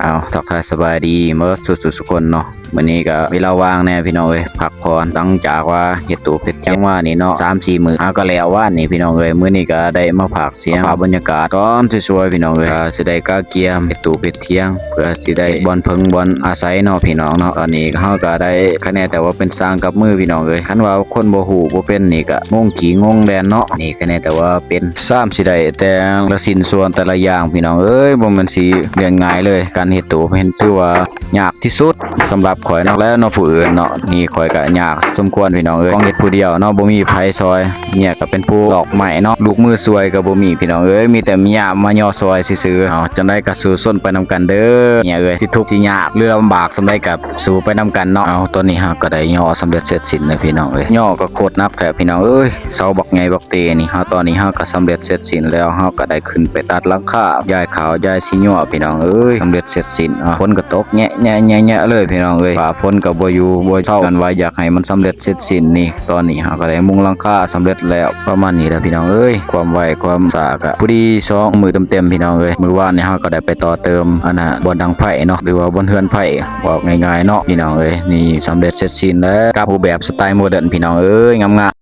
ອ້າວ ທັກທາຍສະບາຍດີເໝິດສູ່ໆຄົນເນາະ. ມື້ນີ້ກໍເວລາວ່າງແດ່ພີ່ນ້ອງເອີຍ ພັກຜ່ອນ ຫຼັງຈາກວ່າເຮັດຕູເຮັດຖຽງມານີ້ເນາະ ສາມສີ່ມື້ ຫາກໍແລ້ວວານນີ້ພີ່ນ້ອງເອີຍ. ມື້ນີ້ກໍໄດ້ມາພາກສຽງ ພາບບັນຍາກາດຕອນສວຍໆພີ່ນ້ອງເອີຍ. ກໍຊິໄດ້ກະກຽມເຮັດຕູເຮັດຖຽງ ເພື່ອຊິໄດ້ບ່ອນເພິ່ງບ່ອນອາໄສເນາະພີ່ນ້ອງເນາະ. ຕອນນີ້ເຮົາກໍໄດ້ ຄະແນແຕ່ວ່າເປັນຊ່າງກັບມືພີ່ນ້ອງເອີຍ. ຄັນວ່າຄົນບໍ່ຮູ້ບໍ່ເປັນນີ້ກໍງົງຂີ້ງົງແລ່ນເນາະ. ນີ້ຄະແນແຕ່ວ່າເປັນ ຊ່າງຊິໄດ້ແຕ່ລະຊິ້ນສ່ວນແຕ່ລະຢ່າງພີ່ນ້ອງເອີຍ ບໍ່ແມ່ນຊິລ້ຽງງ່າຍເລີຍ. ການເຮັດຕູເຫັນຖືວ່າຍາກທີ່ສຸດສຳລັບຂ້ອຍເນາະ ແລະເນາະ ຜູ້ອື່ນເນາະ. ນີ້ຂ້ອຍກໍຍາກສົມຄວນພີ່ນ້ອງເອີຍ ຕ້ອງເຮັດຜູ້ດຽວເນາະ ບໍ່ມີໃຜຊ່ອຍ. ເມຍກໍເປັນຜູ້ຕອກໄມ້ເນາະ ລູກມືຊ່ວຍກໍບໍ່ມີພີ່ນ້ອງເອີຍ ມີແຕ່ເມຍມາຍໍຊ່ອຍຊື່ໆ. ເອົາ ຈັ່ງໃດກໍສູ້ຊົນໄປນຳກັນເດີເມຍເອີຍ ຊິທຸກຊິຍາກຫຼືລຳບາກສ່ຳໃດກໍ ສູ້ໄປນຳກັນເນາະ. ເອົາ ຕອນນີ້ເຮົາກໍໄດ້ຍໍສຳເລັດເສັດສິ້ນແລ້ວພີ່ນ້ອງເອີຍ. ຍໍກໍໂຄດໜັກແທ້ພີ່ນ້ອງເອີຍ ເສົາບັກໃຫຍ່ບັກເຕນີ້. ເຮົາ ຕອນນີ້ເຮົາກໍສຳເລັດເສັດສິ້ນແລ້ວ ເຮົາກໍໄດ້ຂຶ້ນໄປຕັດຫຼັງຄາ ຢາຍຂາວ ຢາຍສີຫຍ້ວພີ່ນ້ອງເອີຍ. ສຳເລັດເສັດສິ້ນ ອ່າ ຝົນກໍຕົກແຍະໆໆເລີຍພີ່ນ້ອງເອີຍ ຟ້າຝົນກໍບໍ່ຢູ່ບໍ່ເຊົາ ກັນວ່າຢາກໃຫ້ມັນສຳເລັດເສັດສິ້ນນີ້. ຕອນນີ້ເຮົາກໍໄດ້ມຸງຫຼັງຄາສຳເລັດແລ້ວ ປະມານນີ້ແຫຼະພີ່ນ້ອງເອີຍ. ຄວາມໄວຄວາມຊ້າກໍພໍດີສອງມື້ເຕັມໆພີ່ນ້ອງເອີຍ. ມື້ວານນີ້ເຮົາກໍໄດ້ໄປຕໍ່ເຕີມ ອັນນ່າ ບ່ອນດັງໄຟເນາະ ຫຼືວ່າບ່ອນເຮືອນໄຟ ເວົ້າງ່າຍໆເນາະພີ່ນ້ອງເອີຍ. ນີ້ສຳເລັດເສັດສິ້ນແລ້ວ ກັບຮູບແບບສະໄຕໂມເດີນພີ່ນ້ອງເອີຍ ງາມໆ.